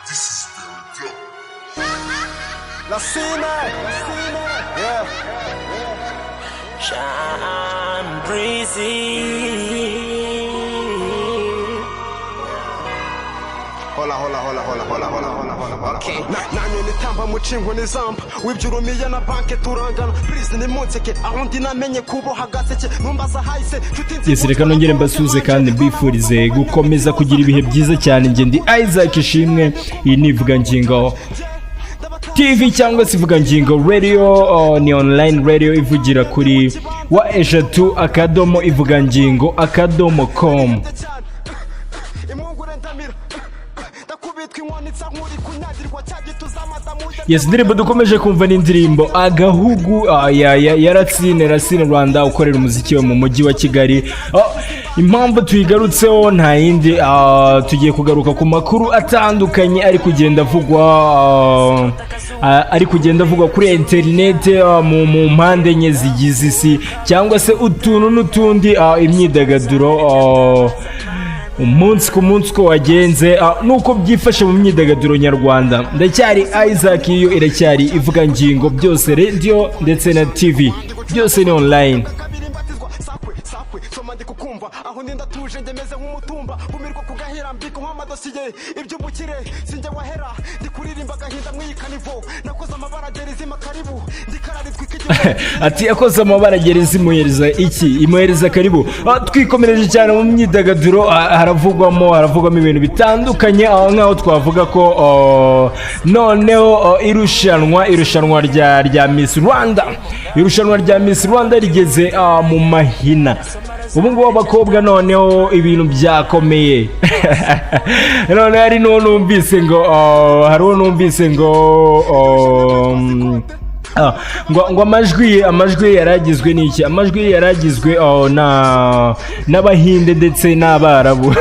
This is very dope. La cine, yeah. Shine breezy. Hola, hola, hola, hola, hola, hola, hola, hola, hola. Okay. Nanyo nitamba mucingo nizamba wibyurumiye na banke turangana please nimunseke aho ndi namenye kuboha gaseke numbaza hahise. Yes, reka nongere mbasuhuze kandi mbifurize gukomeza kugira ibihe byiza cyane. Njye ndi Isaac Ishimwe, iyi ni Ivugangingo TV cyangwa se Ivugangingo Radio, ni online radio ivugira kuri w3.ivugangingo.com. Imungure ndamira ndakubitwa inkoni nsa nk'uri kunyagirwa cya gituza amadamu. Yes, indirimbo dukomeje kumva ni indirimbo Agahugu ya Racine, Racine Rwanda, ukorera umuziki we mu mujyi wa Kigali. Impamvu tuyigarutseho nta yindi, tugiye kugaruka ku makuru atandukanye ari kugenda avugwa kuri interineti, mu mpande enye zigize isi, cyangwa se utuntu n'utundi, imyidagaduro, umunsi ku munsi uko wagenze, nuko byifashe mu myidagaduro nyarwanda. Ndacyari Isaac, iyo iracyari Ivugangingo, byose radio ndetse na TV, byose ni online. Kabiri mbatizwa sakwe sakwe soma ndi kukumva aho ndi ndatuje njye meze nk'umutumba umirwa ku gahera mbika nk'amadosiye iby'ubukire sinjye wahera ndi kuririmba agahinda mwiyikanivo nakoze amabara gereza karibu ndi kararitwika. Ati yakoze amabara gereza imuhereza iki? Imuhereza karibu. Twikomereje cyane mu myidagaduro, haravugwamo ibintu bitandukanye, aho nkaho twavuga ko noneho irushanwa rya Miss Rwanda, irushanwa rya Miss Rwanda rigeze mu mahina. Ubu ngubu abakobwa noneho ibintu byakomeye. None hari n'uwo numvise ngo ngo amajwi ye yaragizwe n'iki? Amajwi ye yaragizwe na n'Abahinde ndetse n'Abarabu.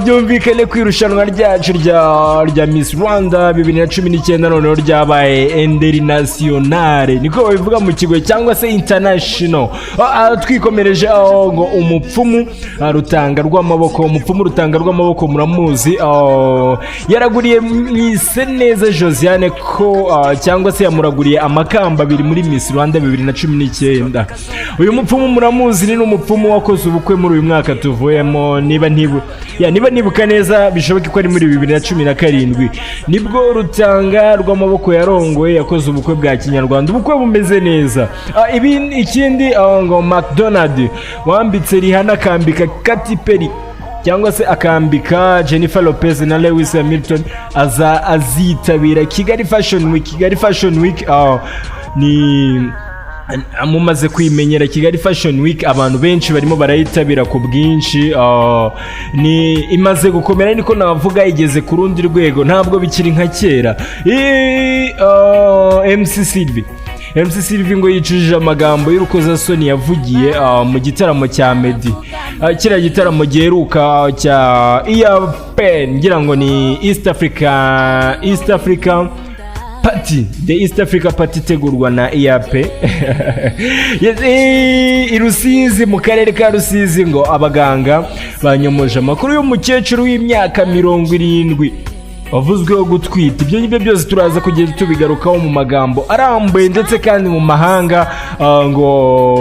Byumvikane ko irushanwa ryacu rya Miss Rwanda 2019 noneho ryabaye international, niko babivuga mu kigo, cyangwa se international. Twikomereje aho ngo umupfumu Rutanga rw'amaboko, umupfumu Rutanga rw'amaboko muramuzi, yaraguriye Mwiseneza Josiane ko cyangwa se yamuraguriye amakamba abiri muri Miss Rwanda 2019. Uyu mupfumu muramuzi, ni n'umupfumu wakoze ubukwe muri uyu mwaka tuvuyemo, niba ntibu ya niba nibuka neza, bishoboke ko ari muri 2017 nibwo Rutanga rw'amaboko yarongoye, yakoze ubukwe bwa kinyarwanda, ubukwe bumeze neza. Ibi ikindi, ngo McDonald wambitse Rihanna, akambika Katy Perry, cyangwa se akambika Jennifer Lopez na Lewis Hamilton, aza azitabira Kigali Fashion Week. Kigali Fashion Week ni mumaze kwimenyera. Kigali Fashion Week abantu benshi barimo barayitabira ku bwinshi, ni imaze gukomera, niko navuga, igeze ku rundi rwego, ntabwo bikiri nka kera. MC Sylvie, MC Sylvie ngo yicujije amagambo y'urukozasoni yavugiye mu gitaramo cya Meddy. Kiriya gitaramo giheruka cya EAP, ngira ngo ni East Africa Party, the East Africa Party itegurwa na EAP. Yes, i Rusizi, mu karere ka Rusizi, ngo abaganga banyomoje amakuru y'umukecuru w'imyaka 70 wavuzweho gutwita. Ibyo ngibyo byose turaza kugenda tubigarukaho mu magambo arambuye, ndetse kandi mu mahanga ngo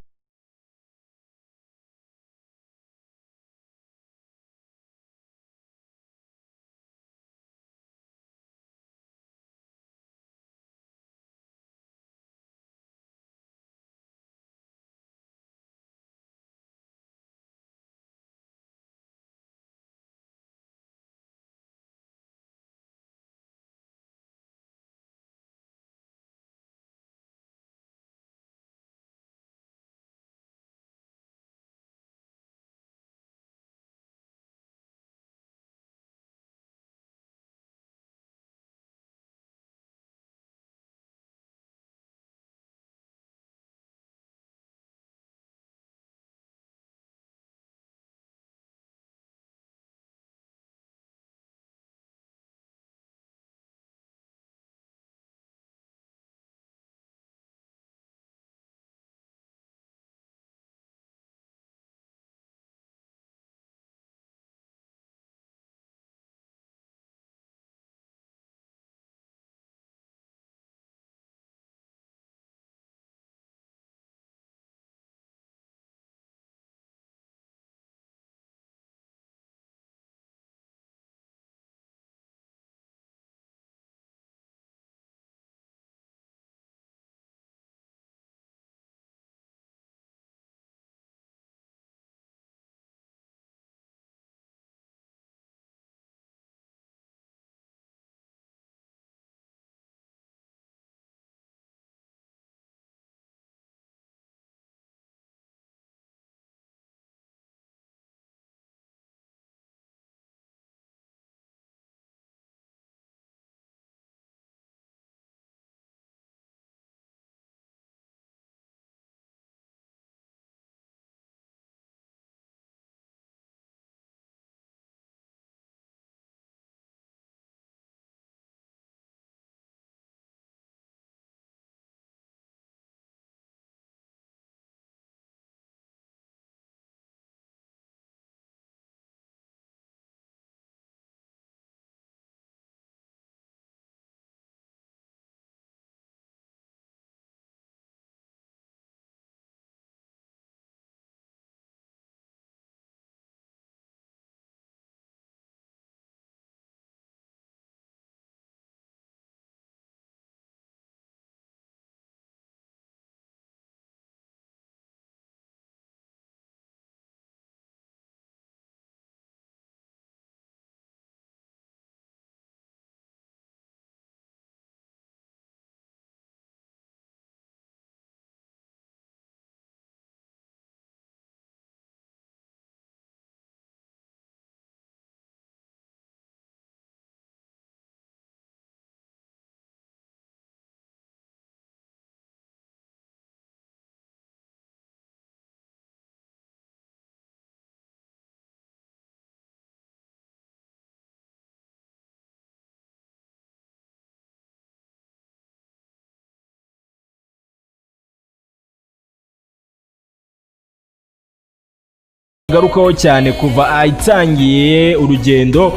Ngarukaho cyane kuva itangiye urugendo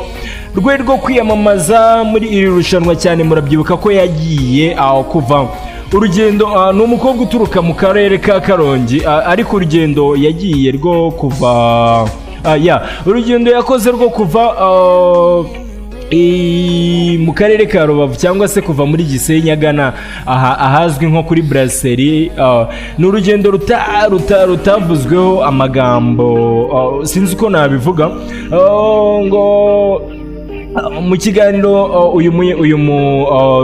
rwe rwo kwiyamamaza muri iri rushanwa cyane. Murabyibuka ko yagiye aho kuva urugendo, ni umukobwa uturuka mu karere ka Karongi, ariko urugendo yagiye rwo kuva, ya urugendo yakoze rwo kuva mu karere ka Rubavu cyangwa se kuva muri Gisenyi agana aha ahazwi nko kuri Brasserie, ni urugendo rutavuzweho amagambo, sinzi uko nabivuga, ngo mu kiganiro uyu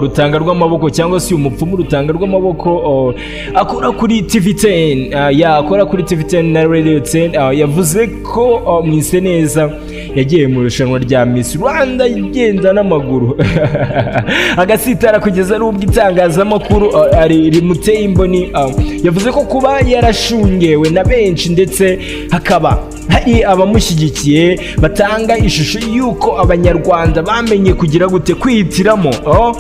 rutanga rw'amaboko cyangwa se uyu mupfumu rutanga rw'amaboko akora kuri TV10, ya akora kuri TV10 na Radio 10, yavuze ko Mwiseneza yagiye mu irushanwa rya Miss Rwanda igenda n'amaguru agasitara kugeza n'ubwo itangazamakuru rimuteye imboni. Yavuze ko kuba yarashungewe na benshi ndetse hakaba hari abamushyigikiye batanga ishusho y'uko Abanyarwanda bamenye kugira gute kwihitiramo. Oh,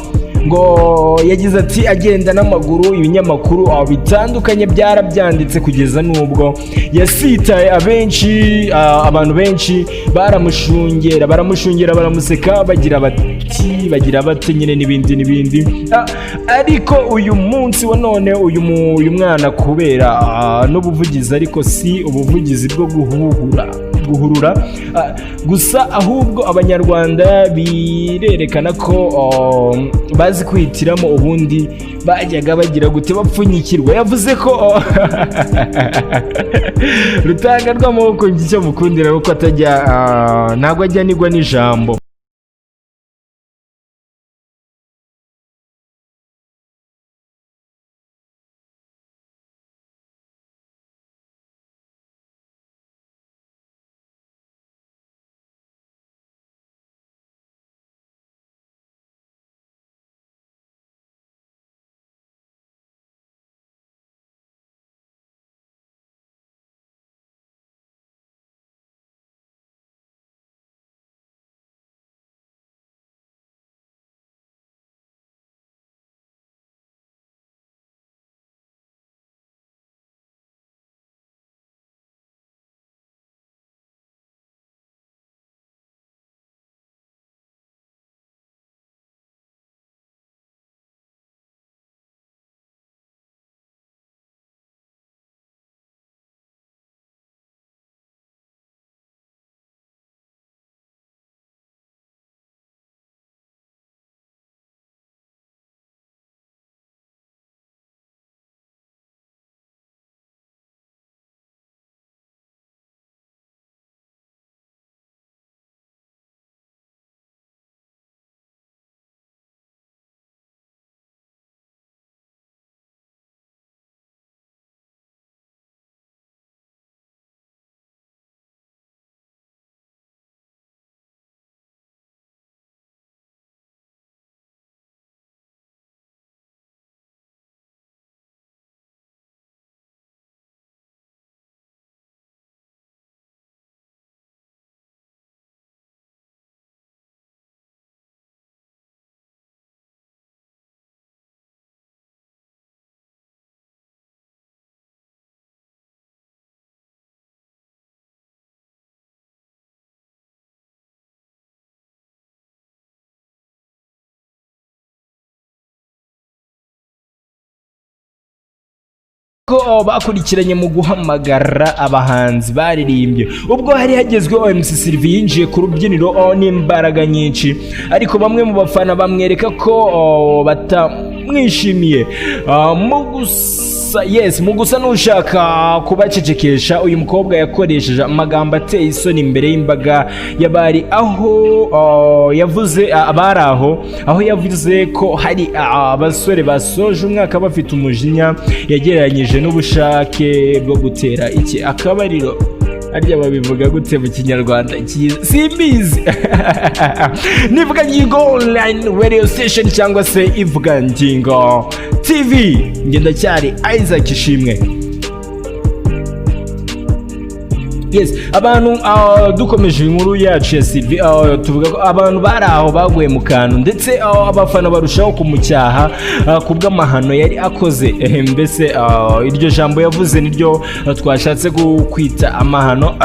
ngo yagize ati: "Agenda n'amaguru, ibinyamakuru aho bitandukanye byarabyanditse kugeza n'ubwo yasitaye abenshi, abantu benshi baramushungera, baramushungera, baramuseka, bagira bati, bagira bati nyine n'ibindi n'ibindi." Ariko uyu munsi wa none uyu mwana kubera n'ubuvugizi, ariko si ubuvugizi bwo guhurura gusa, ahubwo Abanyarwanda birerekana ko bazi kwihitiramo. Ubundi bajyaga bagira gute bapfunyikirwa. Yavuze ko rutanga rw'amaboko icyo mukundira kuko atajya, ntabwo ajya anigwa n'ijambo. Ko bakurikiranye mu guhamagara abahanzi baririmbye ubwo hari hagezweho, MC Sylvie yinjiye ku rubyiniro n'imbaraga nyinshi, ariko bamwe mu bafana bamwereka ko batamwishimiye. Mu gusa, yes, mu gusa n'ushaka kubacecekesha, uyu mukobwa yakoresheje amagambo ateye isoni imbere y'imbaga y'abari aho, yavuze abari aho yavuze ko hari abasore basoje umwaka bafite umujinya yagereranyije n'ubushake bwo gutera iki akabariro. Harya babivuga gute mu Kinyarwanda cyiza? Simbizi. Nivuga Ngingo Online Radio Station cyangwa se Ivuga Ngingo TV, ngenda cyari Isaac Ishimwe. Yes, abantu, dukomeje inkuru yacu ya Sylvie, tuvuga ko abantu bari aho baguye mu kantu, ndetse abafana barushaho kumucyaha ku bw'amahano yari akoze. Mbese iryo jambo yavuze niryo twashatse kwita amahano.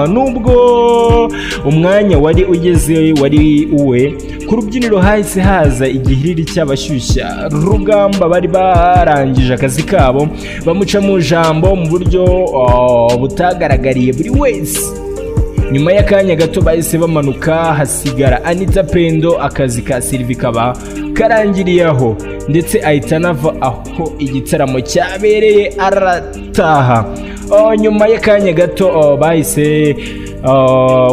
Nubwo umwanya wari ugeze wari uwe, ku rubyiniro hahise haza igihiriri cy'abashyushya rugamba bari barangije akazi kabo, bamuca mu jambo mu buryo butagaragariye buri wese. Nyuma y'akanya gato bahise bamanuka, hasigara Anita Pendo. Akazi ka Sylvie kaba karangiriye aho, ndetse ahita anava aho igitaramo cyabereye arataha. Nyuma y'akanya gato bahise,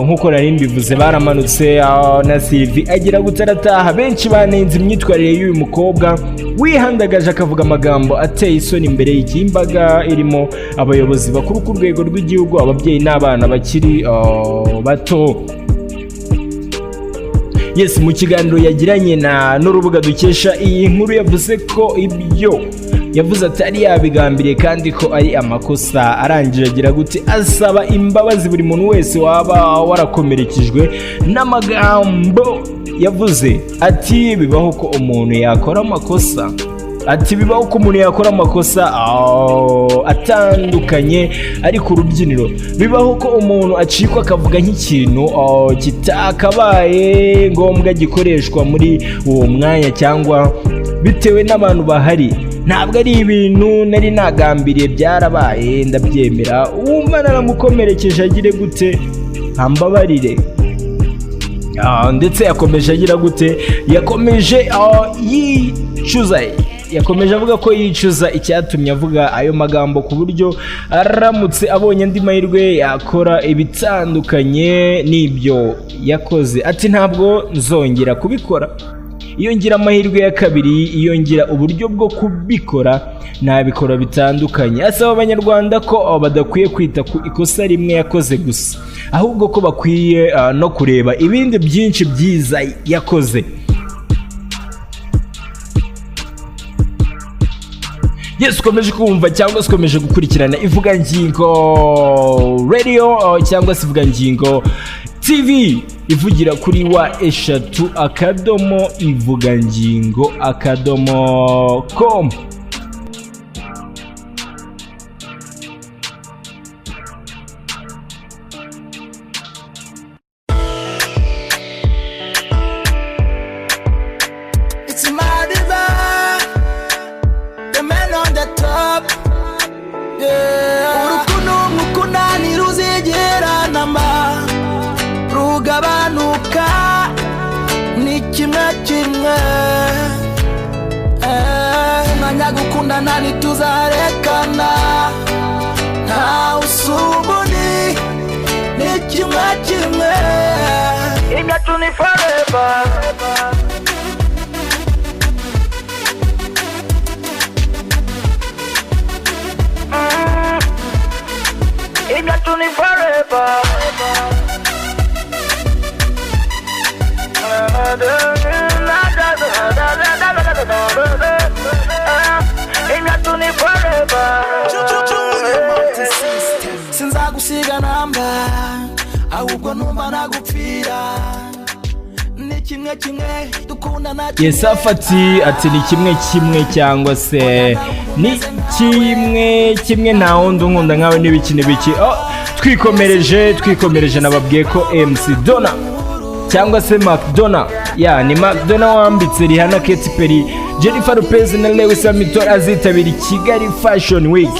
nk'uko nari mbivuze, baramanutse, na Sylvie agira gutya arataha. Benshi banenze imyitwarire y'uyu mukobwa wihandagaje akavuga amagambo ateye isoni imbere y'imbaga irimo abayobozi bakuru ku rwego rw'igihugu, ababyeyi n'abana bakiri bato. Yes, mu kiganiro yagiranye na n'urubuga dukesha iyi nkuru, yavuze ko ibyo yavuze atari yabigambiriye kandi ko ari amakosa. Arangije agira gute, asaba imbabazi buri muntu wese waba warakomerekejwe n'amagambo yavuze. Ati bibaho ko umuntu yakora amakosa, ati bibaho ko umuntu yakora amakosa atandukanye ari ku rubyiniro. Bibaho ko umuntu acikwa akavuga nk'ikintu kitakabaye ngombwa gikoreshwa muri uwo mwanya cyangwa bitewe n'abantu bahari. Ntabwo ari ibintu nari nagambiriye, byarabaye, ndabyemera. Uwumva naramukomerekeje agire gute, ambabarire. Ndetse yakomeje agira gute, yakomeje yicuza, yakomeje avuga ko yicuza icyatumye avuga ayo magambo, ku buryo aramutse abonye andi mahirwe yakora ibitandukanye n'ibyo yakoze. Ati ntabwo nzongera kubikora. Iyo ngira amahirwe ya kabiri, iyo ngira uburyo bwo kubikora, nabikora bitandukanye. Asaba Abanyarwanda ko badakwiye kwita ku ikosa rimwe yakoze gusa, ahubwo ko bakwiye no kureba ibindi byinshi byiza yakoze. Yes, ukomeje kumva cyangwa se ukomeje gukurikirana Ivugangingo Radio cyangwa se Ivugangingo TV, ivugira kuri www.ivugangingo.com. It's my divine, the man on the top. Yeah. Urukundo mukunda ntiruzigera namba rugabanuka, ni kimwe kimwe. Umwanya gukundana ntituzarekana, nta usumba undi, ni kimwe kimwe. Ibyacu ni forever. Ibyacu ni forever. Ibyacu ni forever. Sinzagusiga namba, ahubwo numva nagupfira, ni kimwe kimwe dukundana. Yes, afati ati ni kimwe kimwe cyangwa se ni kimwe kimwe, nta wundi unkunda nkawe, n'ibiki n'ibiki. Oh, twikomereje, twikomereje. Nababwiye ko MC Dona cyangwa se McDona, ya ni McDona wambitse Rihanna, Katy Perry, Jennifer Lopez na Lewis Hamilton azitabira Kigali Fashion Week.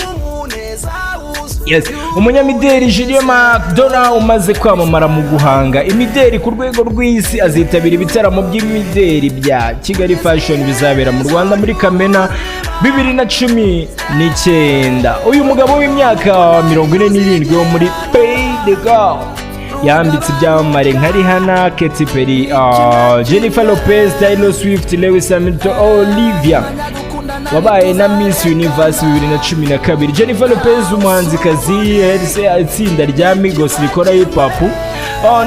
Yes. Umunyamideli Julien McDonough umaze kwamamara mu guhanga imideli ku rwego rw'isi azitabira ibitaramo by'imideli bya Kigali Fashion bizabera mu Rwanda muri Kamena 2019. Uyu mugabo w'imyaka 47 wo muri Pays de Galles yambitse ibyamamare nka Rihanna, Katy Perry, Jennifer Lopez, Taylor Swift, Lewis Hamilton, Olivia wabaye na Miss Universe 2012, Jennifer Lopez, umuhanzikazi herse itsinda rya Migos rikora hip hop,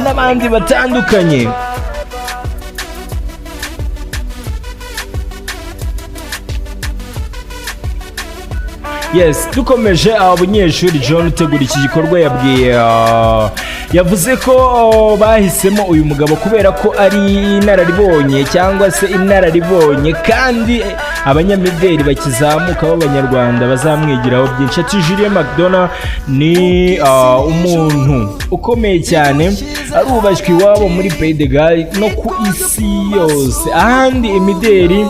n'abandi batandukanye. Yes, dukomeje, abanyeshuri John utegura iki gikorwa yabwiye yavuze ko bahisemo uyu mugabo kubera ko ari inararibonye cyangwa se inararibonye, kandi abanyamideli bakizamuka b'Abanyarwanda bazamwigiraho byinshi. Ati: "Julien McDonough ni umuntu ukomeye cyane, arubashywe iwabo muri Pays de Galles no ku isi yose, ahandi imideli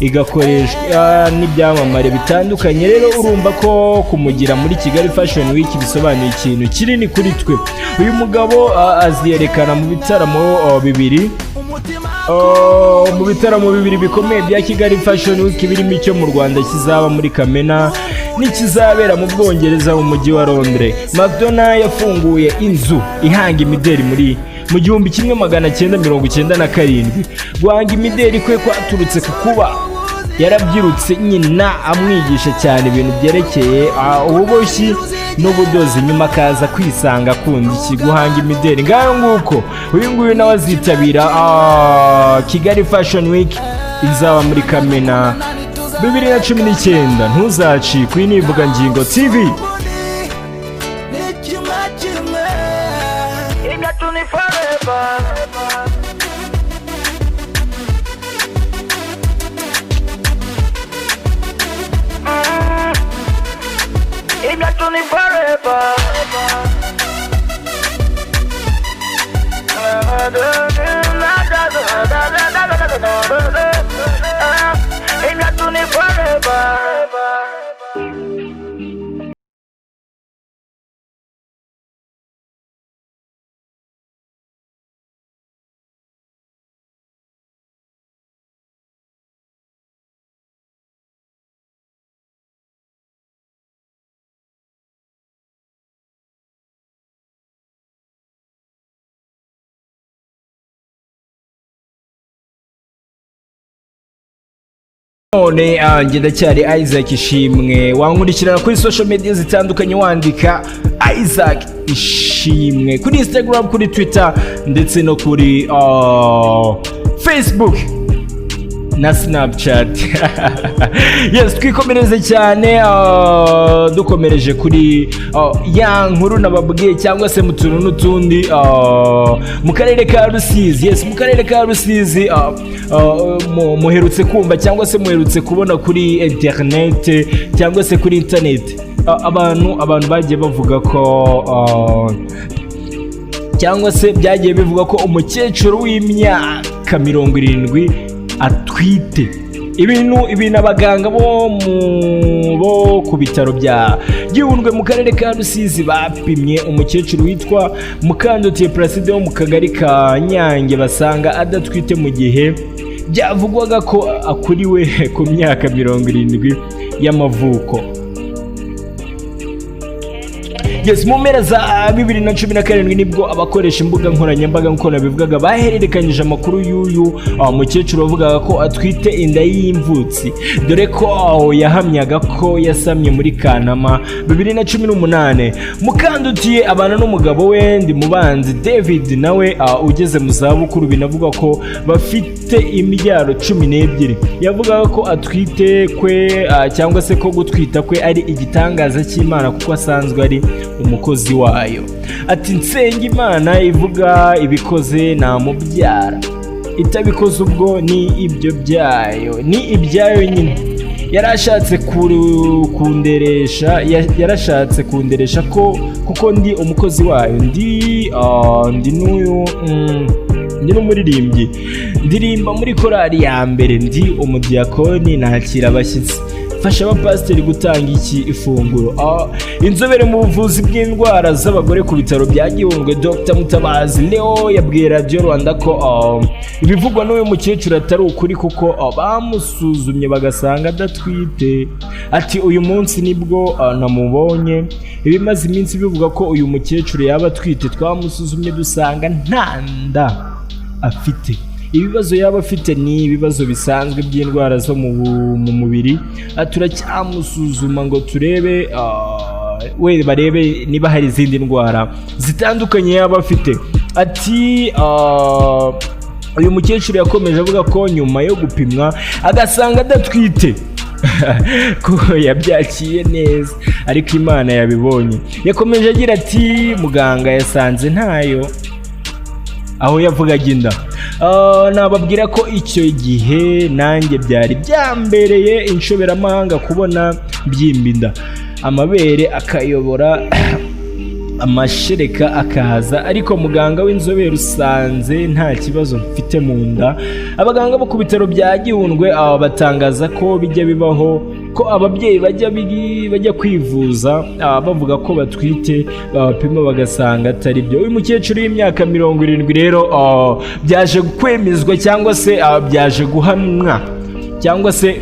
igakoreshwa n'ibyamamare bitandukanye. Rero urumva ko kumugira muri Kigali Fashion Week bisobanuye ikintu kinini kuri twe." Uyu mugabo aziyerekana mu bitaramo bibiri bikomeye bya Kigali Fashion Week, birimo icyo mu Rwanda kizaba muri Kamena n'ikizabera mu Bwongereza mu mujyi wa Londres. McDonald yafunguye inzu ihanga imideli mu 1997. Guhanga imideli kwe kwaturutse ku kuba yarabyirutse nyina amwigisha cyane ibintu byerekeye ububoshyi n'ubudozi, nyuma akaza kwisanga akunda iki? Guhanga imideli. Ngayo nguko, uyu nguyu nawe azitabira Kigali Fashion Week izaba muri Kamena 2019. Ntuzacikwe. Iyi ni Ivugangingo TV. Ni kimwe kimwe, ibyacu ni forever. Ibyacu ni forever. Ibyacu ni forever. None njye ndacyari Isaac Ishimwe. Wankurikirana kuri social media zitandukanye wandika Isaac Ishimwe kuri Instagram, kuri Twitter ndetse no kuri Facebook na Snapchat. Yes, twikomereze cyane, dukomereje kuri ya nkuru nababwiye cyangwa se mu tuntu n'utundi, mu karere ka Rusizi. Yes, mu karere ka Rusizi, muherutse kumva cyangwa se muherutse kubona kuri internet cyangwa se kuri internet, abantu bagiye bavuga ko cyangwa se byagiye bivuga ko umukecuru w'imyaka 70 atwite. Ibintu abaganga bo ku bitaro bya Gihundwe mu karere ka Rusizi bapimye umukecuru witwa Mukandutiye Placide wo mu kagari ka Nyange, basanga adatwite mu gihe byavugwaga ko akuriwe ku myaka 70 y'amavuko. Yes, mu mpera za 2017 nibwo abakoresha imbuga nkoranyambaga, nk'uko nabivugaga, bahererekanyije amakuru y'uyu mukecuru wavugaga ko atwite inda y'imvutsi, dore ko aho yahamyaga ko yasamye muri Kanama 2018. Mukandutiye abana n'umugabo we Ndimubanzi David, nawe ugeze mu zabukuru, binavugwa ko bafite imbyaro 12. Yavugaga ko atwite kwe cyangwa se ko gutwita kwe ari igitangaza cy'Imana kuko asanzwe ari umukozi wayo. Ati: "Nsenga Imana ivuga ibikoze namubyara, itabikoze ubwo ni ibyo byayo, ni ibyayo nyine. Yarashatse kunderesha, yarashatse kunderesha ko kuko ndi umukozi wayo, ndi n'uyu ndi n'umuririmbyi, ndirimba muri korali ya mbere, ndi umudiyakoni, nakira abashyitsi, mfasha abapasiteri gutanga iki ifunguro." Inzobere mu buvuzi bw'indwara z'abagore ku bitaro bya Gihundwe, Dr Mutabazi Leo, yabwiye Radiyo Rwanda ko ibivugwa n'uyu mukecuru atari ukuri kuko bamusuzumye bagasanga adatwite. Ati: "Uyu munsi nibwo namubonye. Ibimaze iminsi bivuga ko uyu mukecuru yaba atwite, twamusuzumye dusanga nta nda afite. Ibibazo yaba afite ni ibibazo bisanzwe by'indwara zo mu mubiri. Turacyamusuzuma ngo turebe we barebe niba hari izindi ndwara zitandukanye yaba afite." Ati uyu mukecuru yakomeje avuga ko nyuma yo gupimwa agasanga adatwite. ko yabyakiye neza, ariko Imana yabibonye. Yakomeje agira ati: "Muganga yasanze ntayo." Aho yavugaga inda. Nababwira ko icyo gihe nanjye byari byambereye inshoberamahanga kubona mbyimba inda, amabere akayobora, amashereka akaza, ariko muganga w'inzobere usanze nta kibazo mfite mu nda. Abaganga bo ku bitaro bya Gihundwe aba batangaza ko bijya bibaho ko ababyeyi bajya kwivuza bavuga ko batwite, babapima bagasanga atari byo. Uyu mukecuru w'imyaka 70 rero, byaje kwemezwa cyangwa se byaje guhamwa, cyangwa se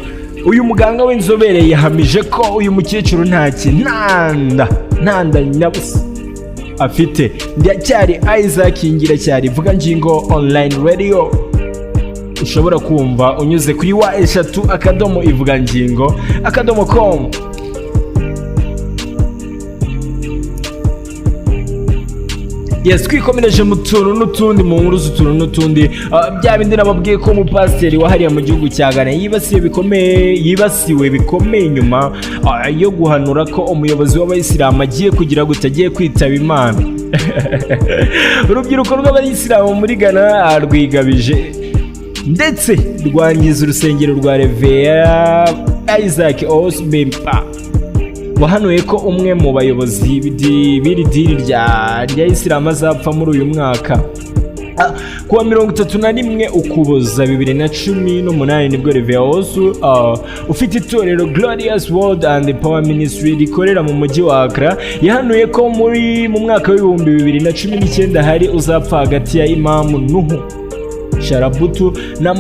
uyu muganga w'inzobere yahamije ko uyu mukecuru nta nda, nta nda nyabusa afite. Ndacyari Isaac Ngiracyari, Vuga Ngingo Online Radio, ushobora kumva unyuze kuri www.ivugangingo.com. Yes, twikomereje mu tuntu n'utundi, mu nkuru z'utuntu n'utundi. Bya bindi nababwiye ko umupasiteri wahariye mu gihugu cya Ghana yibasiwe bikomeye nyuma yo guhanura ko umuyobozi w'abayisilamu agiye kugira gute, agiye kwitaba Imana. Urubyiruko rw'abayisilamu muri Ghana rwigabije ndetse rwangiza urusengero rwa Reveya Isaac Osbempa, wahanuye ko umwe mu bayobozi b'iri dini rya Isilamu azapfa muri uyu mwaka. Kuwa 31 Ukuboza 2018 nibwo Reveya Osu, ufite itorero Glorious World and Power Ministry rikorera mu mujyi wa Accra, yahanuye ko mu mwaka w'2019 hari uzapfa hagati ya Imamu Nuhu Sharabutu na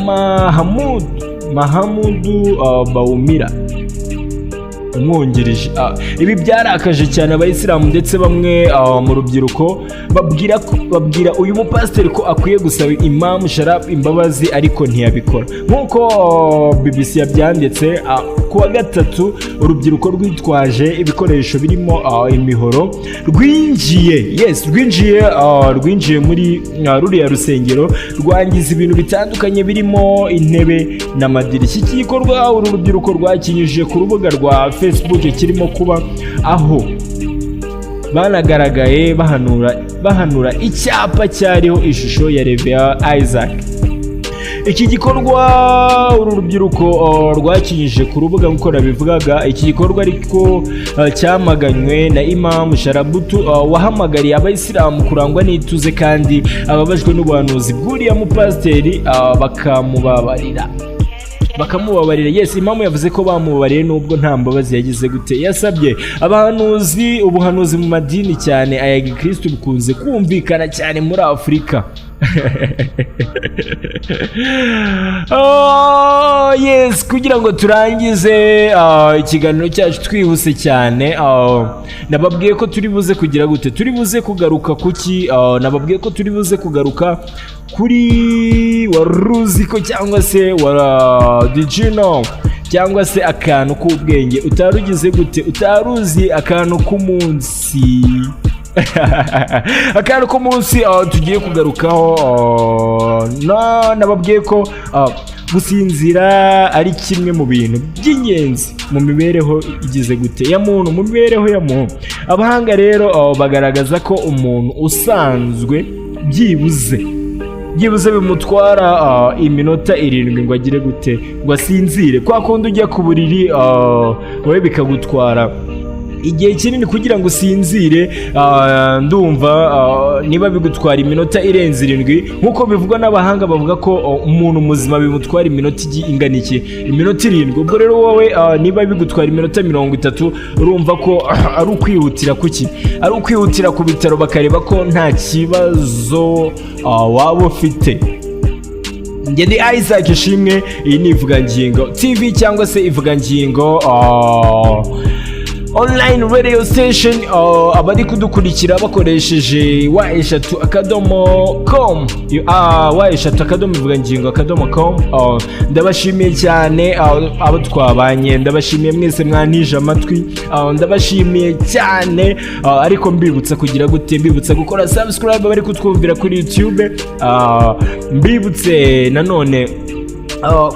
Mahamudu Bawumira umwungirije. Ibi byarakaje cyane abayisilamu, ndetse bamwe mu rubyiruko babwira uyu mupasiteri ko akwiye gusaba Imamu Sharaf imbabazi, ariko ntiyabikora. Nk'uko BBC yabyanditse, ku wa gatatu urubyiruko rwitwaje ibikoresho birimo imihoro rwinjiye, yes, rwinjiye muri ruriya rusengero, rwangiza ibintu bitandukanye birimo intebe n'amadirishya. Iki gikorwa uru rubyiruko rwakinyujije ku rubuga rwa Facebook kirimo kuba, aho banagaragaye bahanura icyapa cyariho ishusho ya Reveya Isaac. Iki gikorwa uru rubyiruko rwakinyujije ku rubuga nk'uko nabivugaga. Iki gikorwa ariko cyamaganywe na Imamu Sharabutu, wahamagariye abayisilamu kurangwa n'ituze, kandi ababajwe n'ubuhanuzi bw'uriya mupasiteri bakamubabarira. Yes, Imamu yavuze ko bamubabariye nubwo nta mbabazi yagize gute, yasabye. Abahanuzi, ubuhanuzi mu madini, cyane aya gikristu, bukunze kumvikana cyane muri Afurika. Oh, yes, kugira ngo turangize ikiganiro cyacu twihuse cyane, nababwiye ko turi buze kugira gute, turi buze kugaruka kuki? Nababwiye ko turi buze kugaruka kuri waruziko cyangwa se wa did you know, cyangwa se akantu k'ubwenge utarugize gute, utaruzi, akantu k'umunsi. Akantu k'umunsi tugiye kugarukaho, no nababwiye ko gusinzira ari kimwe mu bintu by'ingenzi mu mibereho igize gute ya muntu, mu mibereho ya muntu. Abahanga rero bagaragaza ko umuntu usanzwe byibuze bimutwara iminota 7 ngo agire gute, ngo asinzire. Kwa kundi ujya ku buriri, wowe bikagutwara igihe kinini kugira ngo usinzire, ndumva niba bigutwara iminota irenze 7 nk'uko bivugwa n'abahanga, bavuga ko umuntu muzima bimutwara iminota ingana iki? Iminota 7. Ubwo rero wowe, niba bigutwara iminota 30, urumva ko ari ukwihutira kuki, ari ukwihutira ku bitaro bakareba ko nta kibazo waba ufite. Njye ni Isaac Ishimwe, iyi ni Ivugangingo TV cyangwa se Ivugangingo Online Radio Station. Abari kudukurikira bakoresheje www.com, www.ivugangingo.com, ndabashimiye cyane. Abo twabanye, ndabashimiye mwese mwantije amatwi, ndabashimiye cyane. Ariko mbibutsa kugira gute? Mbibutsa gukora subscribe bari kutwumvira kuri YouTube, mbibutse nanone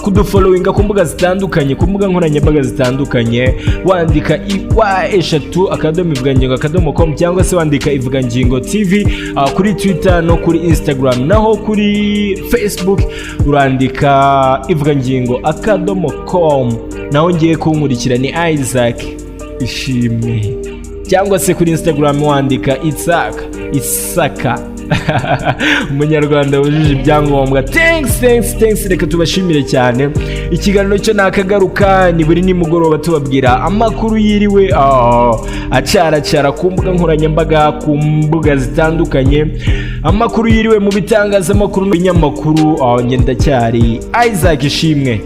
Kudufollowinga ku mbuga zitandukanye, ku mbuga nkoranyambaga zitandukanye, wandika w, .ivugangingo.com cyangwa se wandika Ivugangingo TV kuri Twitter no kuri Instagram. Naho kuri Facebook urandika ivugangingo.com. Naho ngiye kunkurikira ni Isaac Ishimwe, cyangwa se kuri Instagram wandika Isaka Isaka, umunyarwanda wujuje ibyangombwa. Thanks, thanks, thanks. Reka tubashimire cyane. Ikiganiro cyo nakagaruka, ni buri nimugoroba tubabwira amakuru yiriwe acaracara ku mbuga nkoranyambaga, ku mbuga zitandukanye, amakuru yiriwe mu bitangazamakuru n'ibinyamakuru. Njye ndacyari Isaac Ishimwe.